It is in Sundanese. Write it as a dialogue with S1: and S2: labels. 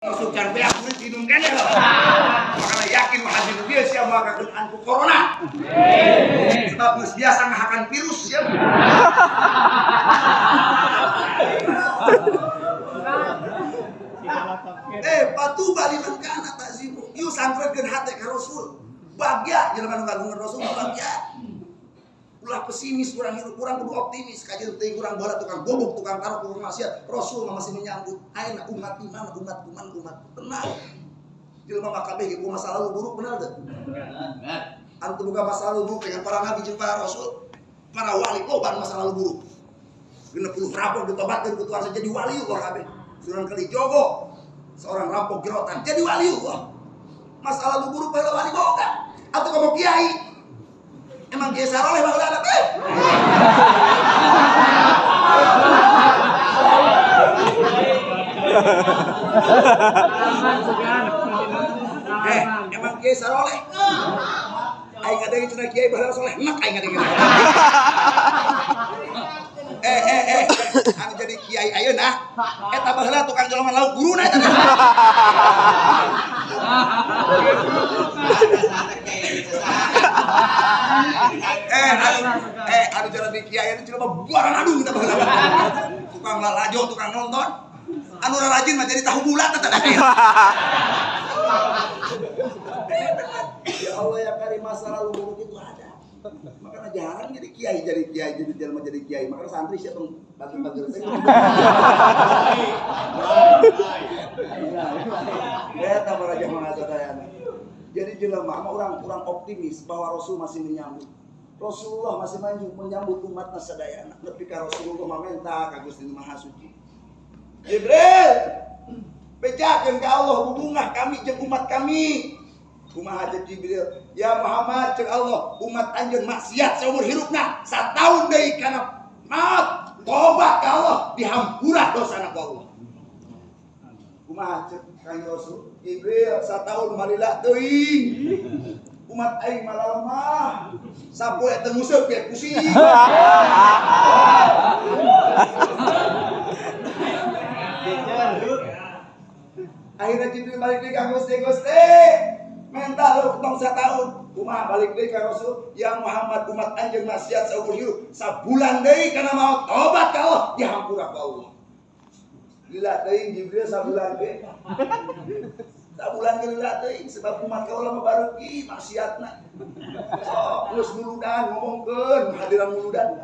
S1: Masuk can beak murid minum keneh loh. Makanya yakin hadir dia siap moal kakenaan ku corona. Sebab geus biasa ngahakan virus ya. Patuba liman kana takzimu. Ieu sangkrekeun hate ka Rasul. Bagya jelema nu ngagungan Rasul bagya. Ulah pesimis kurang hidup, kurang kudu optimis. Kajian teuing kurang bola tukang gobok, tukang taruh, tukang maksiat. Rasul mah masih menyambut. Ayeuna umat iman, umat iman, umat tenang. Jelema mah kabeh ge masa lalu buruk bener teu?
S2: Bener.
S1: Anu teu boga masa lalu buruk dengan para nabi jeung para rasul, para wali loba masa lalu buruk. 60 rampok ditobatkeun ku Tuhan jadi wali Allah kabeh. Sunan Kalijogo seorang rampok gerotan jadi wali Allah. Masa lalu buruk baheula wali boga. Atuh kamu kiai. Emang kiai saroleh baheula anak teh. Emang kiai saroleh. Aing ngadengin cenah kiai baheula soleh enak aing ngadengin. Anu jadi kiai ayeuna eta baheula tukang jolongan lauk guruna eta teh. Anu jadi kiai itu jelema buaran adu kita baheula. Tukang lalajo, tukang nonton. Anu rajin mah jadi tahu bulat eta teh. Ya Allah ya Karim, masa lalu buruk itu ada. Makanya jarang jadi kiai, jadi kiai, jadi jelema jadi kiai. Makanya santri siapa bagi-bagi rezeki. Eta para jamaah sadayana. Jadi jelema mah orang optimis bahwa Rasul masih menyambut. Rasulullah masih menyambut umatna sadayana. Nepi ka Rasulullah mah menta ka Gusti Maha Suci. Jibril, bejakeun ka Allah bubungah kami jeung umat kami. Kumaha jeung Jibril, ya Muhammad jeung Allah, umat anjeun maksiat seumur hirupna, sataun deui kana maut, tobat ka Allah, dihampura dosana ku Allah. Kumaha ceuk Kanjeng Rasul, Jibril sataun malila teuing. Umat aing malalomah. Sapoe teu nguseup ge pusing. Akhirnya Jibril balik deui ka Gusti, Gusti minta lu tong sataun. Kumaha balik deui ka Rasul, ya Muhammad umat anjeun maksiat saumur hirup, sabulan deui kana maot tobat ka Allah, dihampura ku Allah. Lila teuing Jibril sabulan ge. Sabulan ge lila teuing sebab umat kaula mah baruki maksiatna. Sok geus muludan ngomongkeun hadiran muludan.